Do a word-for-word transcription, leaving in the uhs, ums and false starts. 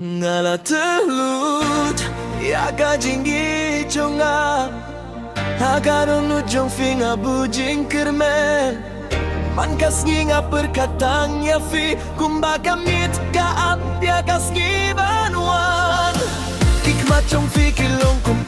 Nga la teh lut ïa ka jingïeit jong nga ha ka dohnud jong phi, nga buh jingkyrmen. Man ka sngi nga pyrkhat tang ïa phi, kumba ka miet ka ap ïa ka sngi ban wan. Ki khmat jong phi ki long kum